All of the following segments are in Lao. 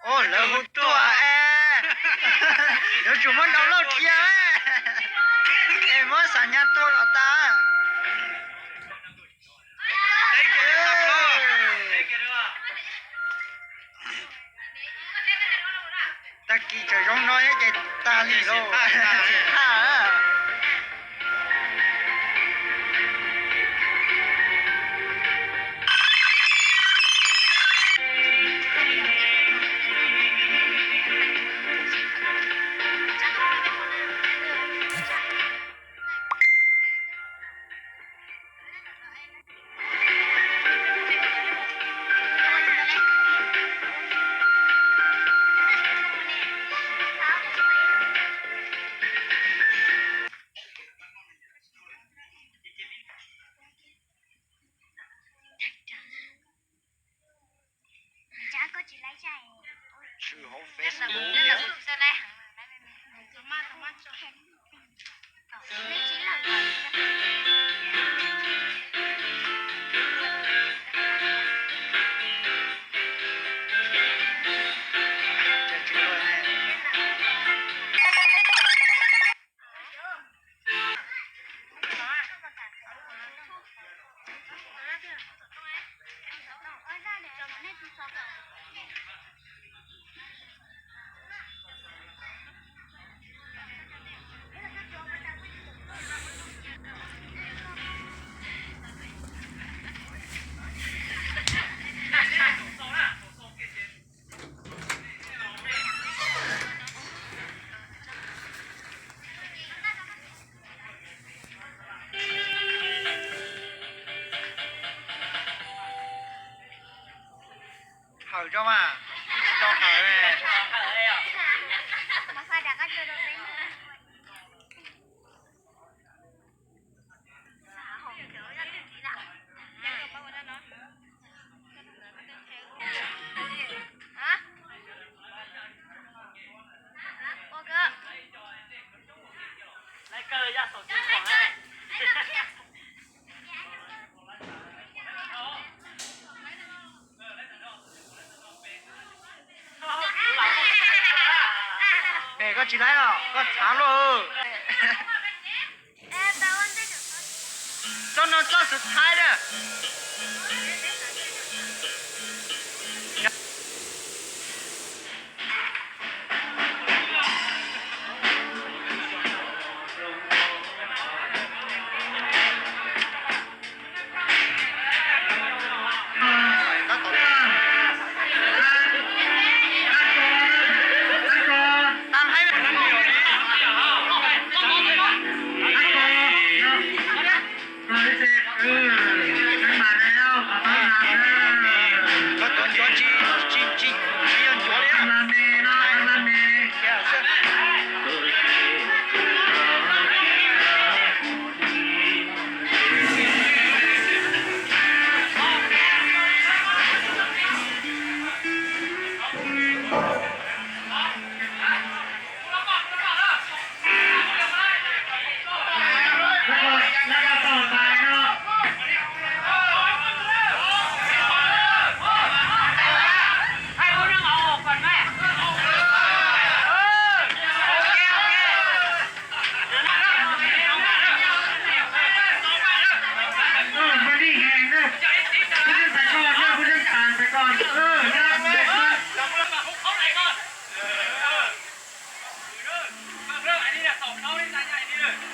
Ơ, lơ hô tua e. Yo chu mon đau lơ kia e. E, mon sa nya tua lơ ta. Ê. Ta ki chơ yong noi he ke ta li lo. Ha. Hao cho ma. Cho hao ne. Ê, có chị thấy không? Có thả luôn. Cho nó cho sự thái đó. Ê,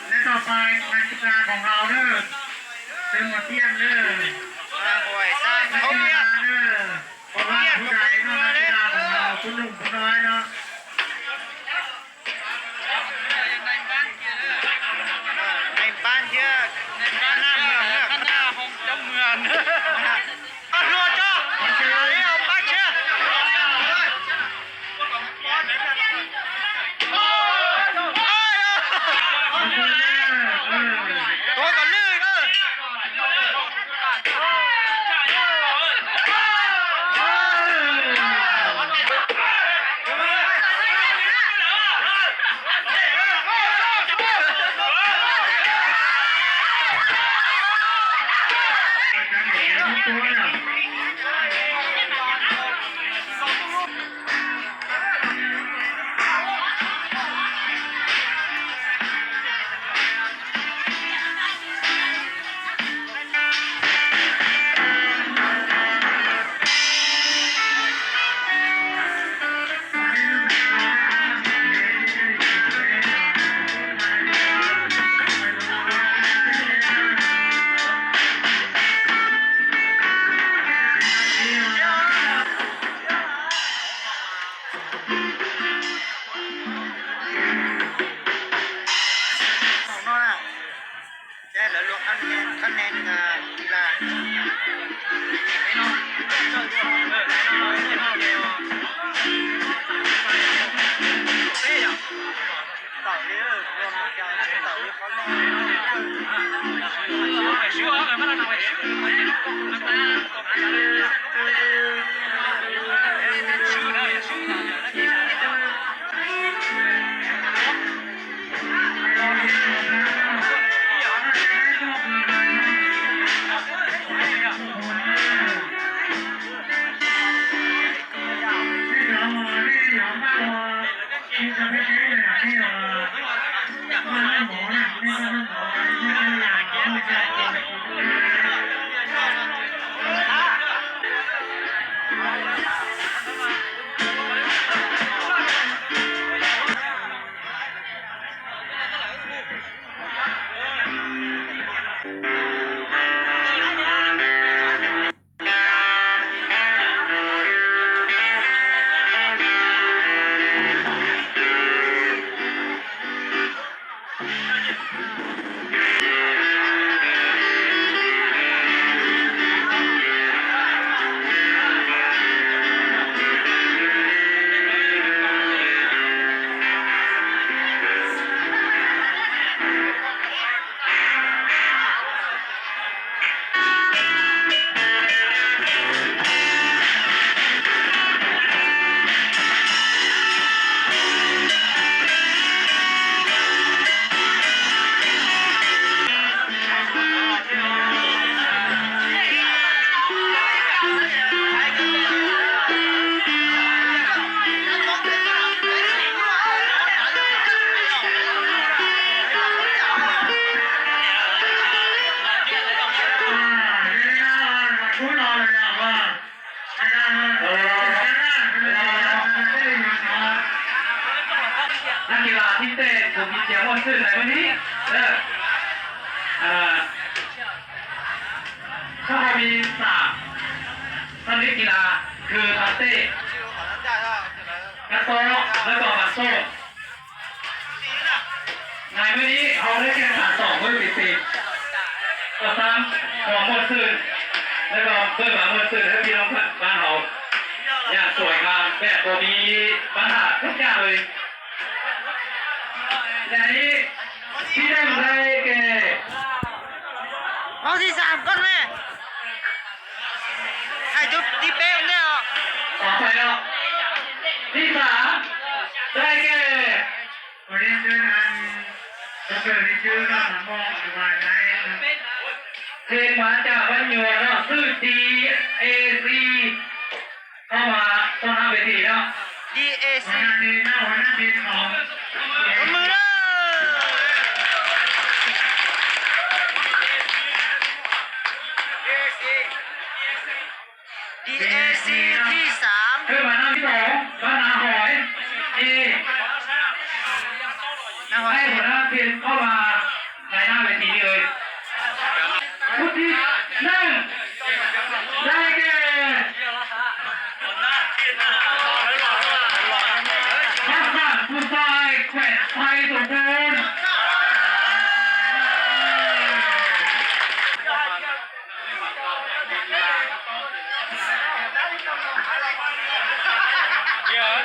ແລະຕໍ່ໄປນັກກິລາຂອງເຮົາເດີ ເຊີນມາປ່ຽນເດີ ສາມຄົນເດີ ເພາະວ່າຜູ້ໃດເນາະ ນັກກິລາຂອງເຮົາ ຜູ້ໜຸ່ມຜູ້ນ້ອຍເນາະ. ໃນບ້ານເທື່ອ ຄະນະເມືອງເນາະ ຄະນະຂອງເຈົ້າເມືອງ ປາດຫົວເຈົ້າ ເອົາປາດເຊື່ອ ໂຕກໍລື່ນເອີ. ຂອງນ້ອງນະ ແລ້ວລວມຄະແນນ ຄະແນນ ອ່າ ກິລາ ນັກກິລາທີມເຕະ ຜູ້ທີ່ຈະມ່ວນຊື່ນໃນມື້ນີ້ເດີ ເອີ ເຂົາມີສາມຊະນິດກິລາ ຄືການເຕະ ການຊອກ ແລະກໍການໂຊກ. ໃນມື້ນີ້ເຮົາໄດ້ແຂ່ງຂັນສອງມື້ຕິດໆ ກໍສ້າງຄວາມມ່ວນຊື່ນ ແລະກໍເບິ່ງມາມ່ວນຊື່ນໃຫ້ພີ່ນ້ອງບ້ານເຮົາຢ່າງສວຍງາມ ແບບບໍ່ມີບັນຫາທຸກຢ່າງເລີຍ. ແລະນີ້ທີໜຶ່ງໄດ້ແກ່ ເອົາທີສາມກ່ອນແມ່. ໃຫ້ຈຸດທີ່ເປ້ແນ່ອອກ ຂໍອະໄພເນາະ ທີສາມໄດ້ແກ່ ຂໍຮຽນເຊີນທ່ານ ດອກເຕີ ລິຈື່ ເນາະ ມອບລາງວັນໃຫ້ເນາະ ເພງມາຈາກບ້ານຍວນເນາະ ຊື່ ດີເອຊີ ເຂົ້າມາຕ້ອນຮັບເວທີເນາະ ດີເອຊີ ຫົວໜ້າທີມເນາະ ຫົວໜ້າທີມຂອງ ຕົບມືເດີ. ດີເອຊີທີສາມ ຂຶ້ນມານຳທີສອງ ບ້ານນາຫອຍ ເອ ນາຫອຍ ໃຫ້ຫົວໜ້າທີມເຂົ້າມາໃນໜ້າເວທີນີ້ເລີຍ. ຜູ້ທີໜຶ່ງໄດ້ແກ່ ພັກສັນ ຜູ້ຊາຍ ແຂວງໄຊສົມບູນ.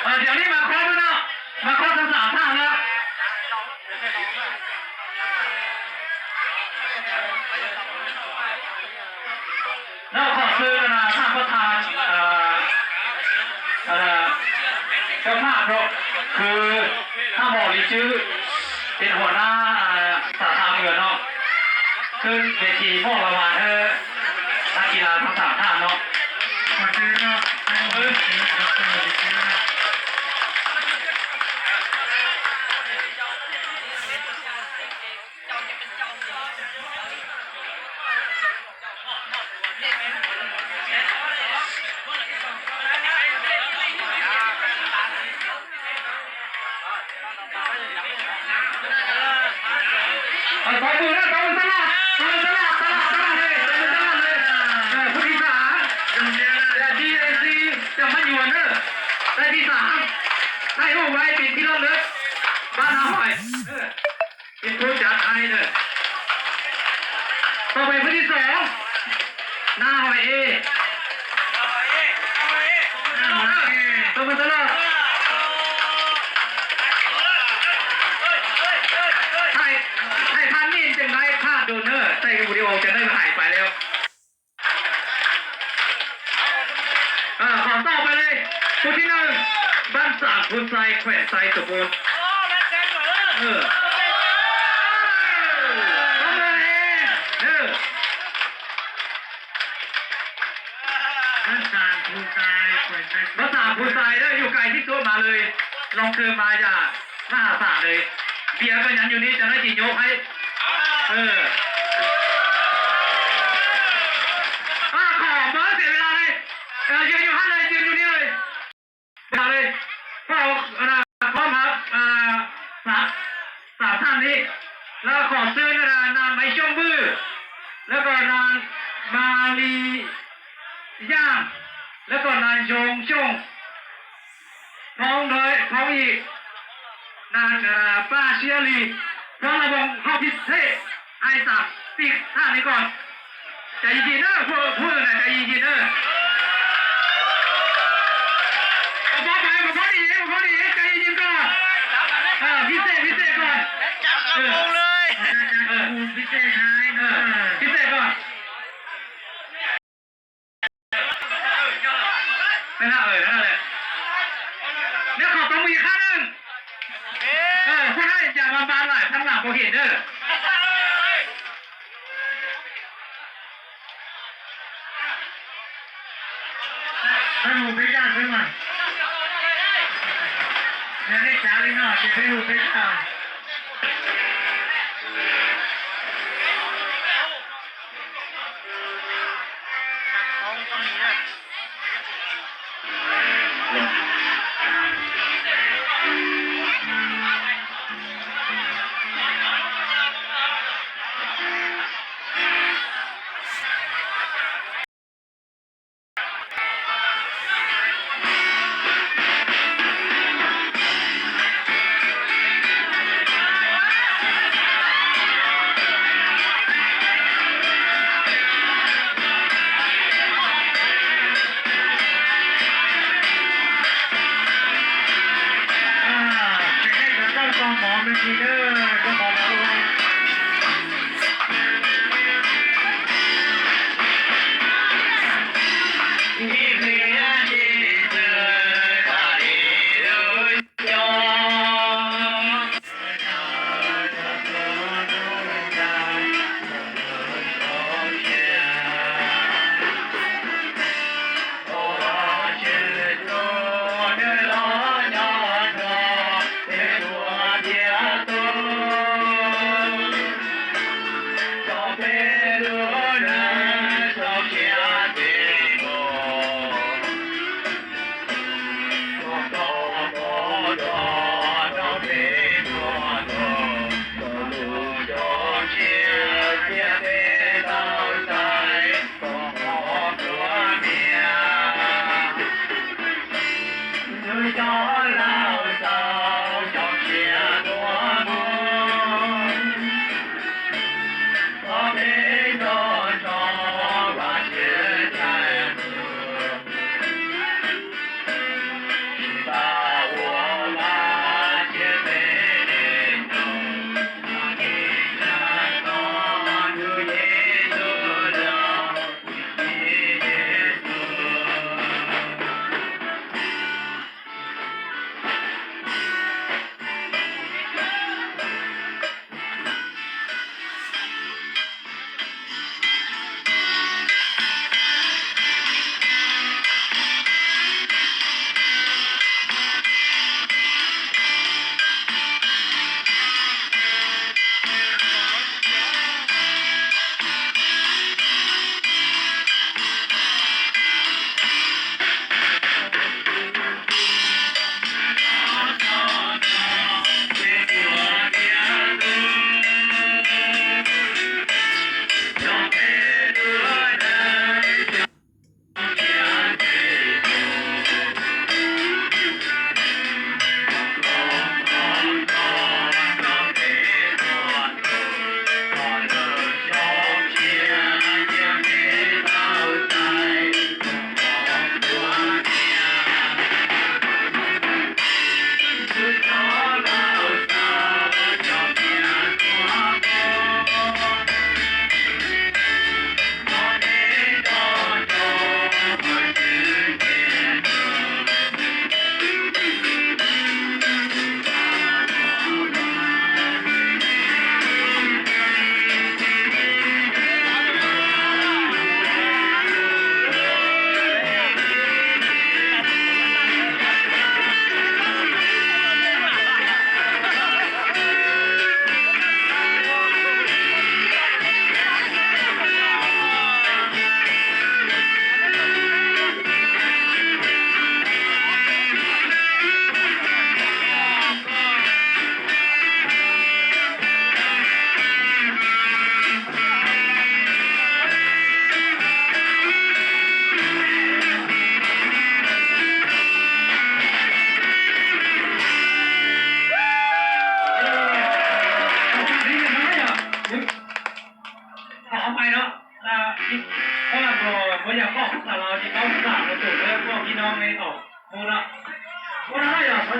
ເອີ ດຽວນີ້ມາຄອບແລ້ວເນາະ ມາຄອບທັງສາມທ່ານແລ້ວ. ແລ້ວຂໍເຊີນ ອັນນ່າ ທ່ານປະທານ ເອີ ອັນນ່າ ເຈົ້າພາບເນາະ ຄືທ່ານ ໝໍ ລີຈື່ ເປັນຫົວໜ້າ ສາທາເມືອງເນາະ ຂຶ້ນເວທີມອບລາງວັນໃຫ້ນັກກິລາທັງສາມທ່ານເນາະ. ຂໍເຊີນເນາະ ທ່ານ ໝໍ ລີຈື່ ດອກເຕີ ລີຈື່ ເນາະ. ເອົາ ຕົບມືເດີ ຕົບມືຕະຫຼອດ ຕົບມືຕະຫຼອດ ຕະຫຼອດ ຕະຫຼອດເລີຍ ຕົບມືຕະຫຼອດເລີຍ. ເອີ ຜູ້ທີສາມ ແລະ ດີເອຊີ ຈາກບ້ານຍວນເດີ ໄດ້ທີສາມ. ນາຫອຍເອ ເອີ ຕົບມືຕະຫຼອດ. ໃຫ້ ໃຫ້ທ່ານນີ້ຈຶ່ງໄດ້ພາດໂດນເດີ ໃສ່ວິດີໂອຈັ່ງໄດ້ຫາຍໄປແລ້ວ. ເອີ ຂໍຕໍ່ໄປເລີຍ ຜູ້ທີໜຶ່ງ ບ້ານສາມໂພໄຊ ແຂວງໄຊສົມບູນ. ເອີ ເອີ ປະເມີນເອງເດີ ບ້ານສາມໂພໄຊ ແຂວງໄຊ ບ້ານສາມໂພໄຊເດີ ຢູ່ໄກທີ່ສຸດມາເລີຍ ລອງເຊີນມາຢ່າ ມະຫາສານເລີຍ ເບຍກໍຍັງຢູ່ນີ້ ຈັ່ງໃດຊິຍົກໃຫ້ ເອີ ອາ ຂໍບໍ່ເສຍເວລາເລີຍ ເອີ ຢືນຢູ່ຫັ້ນເລີຍ ຢືນຢູ່ນີ້ເລີຍ ເວລາເລີຍ ເພາະ ອັນນະ ພ້ອມຮັບ ອາ ສາມ ສາມທ່ານນີ້ ແລ້ວກໍຂໍເຊີນ ອັນນະ ນາງໄມຊອງບື ແລ້ວກໍນາງມາລີ ຢ່າງ ແລ້ວກໍນາງຢອງຊົງ ພ້ອມດ້ວຍ ພ້ອມອີກ ນາງ ອາ ປ້າເຊຍລີ ພ້ອມລະວົງຮອບພິເສດ ໃຫ້ສາມປີກທ່ານນີ້ກ່ອນ ໃຈເຢັນໆເດີ ຜູ້ ຜູ້ອື່ນນະໃຈເຢັນໆເດີ ເອົາພໍໄປ ພໍດີ ພໍດີ ໃຈເຢັນໆກ່ອນ ເອີ ພິເສດ ພິເສດກ່ອນ ຈັດລຳວົງເລີຍ ເອີ ຈັດລຳວົງພິເສດໃຫ້ ເອີ ພິເສດກ່ອນ. ນັ້ນລະ ເອີ ນັ້ນແຫຼະ ດຽວຂໍຕົບມືອີກຄັ້ງໜຶ່ງ ເອີ ຜູ້ໃດຢ່າມາບານຫຼາຍ ທາງຫຼັງບໍ່ເຫັນເດີ ໃຫ້ໝູ່ໄປຢ່າງເດີ ຢ່າໄດ້ຈ້າເລີຍເນາະ ຈະໄປຮູ້ໄປກ່າວ. ນັກຮ້ອງກໍມີນະ.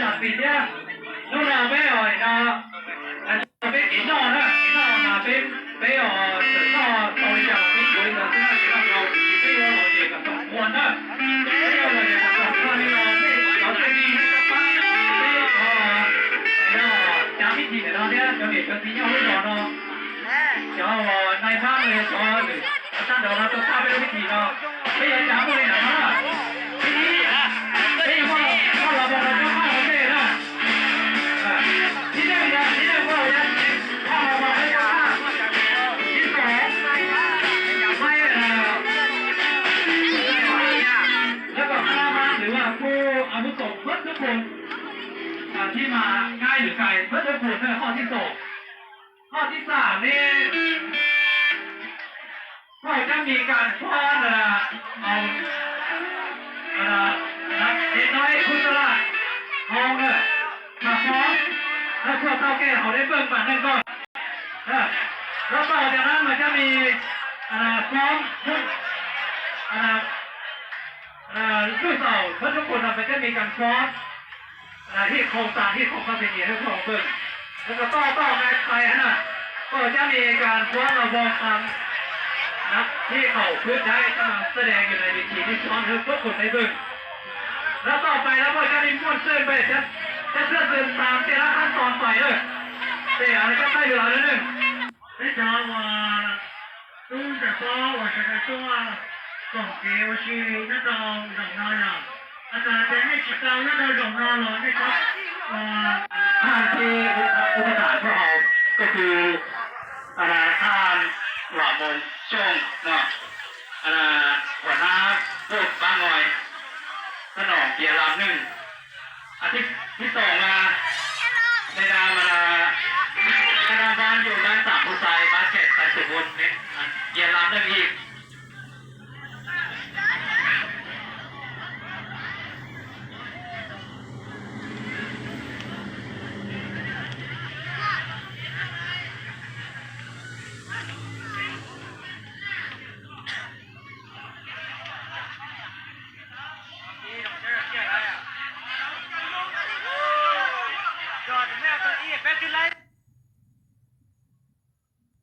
ຈາກປີເດຍ ລູກໜ້າໄປເອົາໄອ້ນາ ອັນເປັນອີ່ນ້ອງນະ ອີ່ນ້ອງນະ ເປັນ ໄປເອົາເສື້ອນ້ອງເອົາຈາກປີໂດຍເສື້ອນ້ອງເອົາໄປເອົາເດັກກັບສອງຄົນນະ ໄປເອົາເດັກກັບສອງຄົນນີ້ເນາະ ເອົາໄປດີ ໄປເອົາ ໄປເອົາຈາກພິທີເນາະ ດຽວນີ້ກໍຊິເອົາໄປເນາະ ດຽວນາຍພານເລີຍ ຂໍ ອາຈານ ດຽວເຮົາຈະພາໄປເຮັດພິທີເນາະ ໄປເຮັດຫຍັງມື້ນີ້ນະ ພິທີ ໄປເຮັດຫຍັງ ເພາະ ເພາະເຮົາບໍ່ໄດ້ເຈົ້າພາບປະເທດນະ ເອີ ທີໜຶ່ງນະ ທີໜຶ່ງເວົ້າຫຍັງ ເພາະເຮົາບໍ່ໄດ້ເຈົ້າພາບ ທີສອງ ໄປ ເອີ ແລ້ວກໍຄະນະມານ ຫຼືວ່າຜູ້ອາວຸໂສເບິດທຸກຄົນ ເອີ ທີ່ມາໃກ້ຫຼືໄກເບິດທຸກຄົນເດີ ຂໍ້ທີສອງ ຂໍ້ທີສາມນີ້ ເຮົາຈະມີການຟ້ອນ ເອີ ເອົາ ເອີ ເດັກນ້ອຍຜູ້ສະຫຼາດຮ້ອງເດີ ຖ້າພ້ອມ ໃຫ້ພວກເຖົ້າແກ່ເຮົາໄດ້ເບິ່ງບາດໜຶ່ງກ່ອນ ເອີ ແລ້ວຕໍ່ຈາກນັ້ນມັນຈະມີ ອັນນ່າ ຟ້ອນ ອັນນ່າ ເອີ ຜູ້ສາວເບິດທຸກຄົນນະ ມັນຈະມີການຟ້ອນ ອ່າ ຮີດຂອງສາ ຮີດຂອງປະເພນີໃຫ້ພວກເຮົາເບິ່ງ ແລ້ວກໍຕໍ່ ຕໍ່ກັນໄປຫັ້ນນະ ກໍຈະມີການຟ້ອນລະວອງຄຳນະ ທີ່ເຂົາຝຶກໄດ້ຈະມາສະແດງຢູ່ໃນເວທີທີ່ຟ້ອນໃຫ້ທຸກຄົນໄດ້ເບິ່ງ ແລ້ວຕໍ່ໄປລະກໍຈະໄດ້ມ່ວນຊື່ນໄປ ຈະ ຈະເຊື່ອຊື່ນຕາມແຕ່ລະຂັ້ນຕອນໄປເດີ ແຕ່ອັນນັ້ນກໍໃຊ້ເວລາໜ້ອຍໜຶ່ງ ເຈົ້າວ່າ ຕອນເຊົ້າ ວ່າຈະໄດ້ຕົວະສອງເກວ່າຊິນະດອງດອງນາລາ ອາຈານຈະໃຫ້ຊິເຈົ້ານະດອງດອງນາລານີ້ຄັບ ເອີ ທ່ານທີ່ອຸປະຖານພວກເຮົາກໍຄື ອັນນ່າ ທ່ານ ຫຼໍ່ມົງ ຊົງ ເນາະ ອັນນ່າ ຫົວໜ້າໂບດບ້ານງອຍ ສະໜອງເບຍລາມໜຶ່ງ ອັນທີ ທີສອງມາ ໃນນາມ ອັນນ່າ ຄະນະບ້ານຢູ່ບ້ານສາມຜູ້ຊາຍ ບ້ານແຂກໄຊສົມບູນ ເປັນ ອັນ ເບຍລາມໜຶ່ງອີກ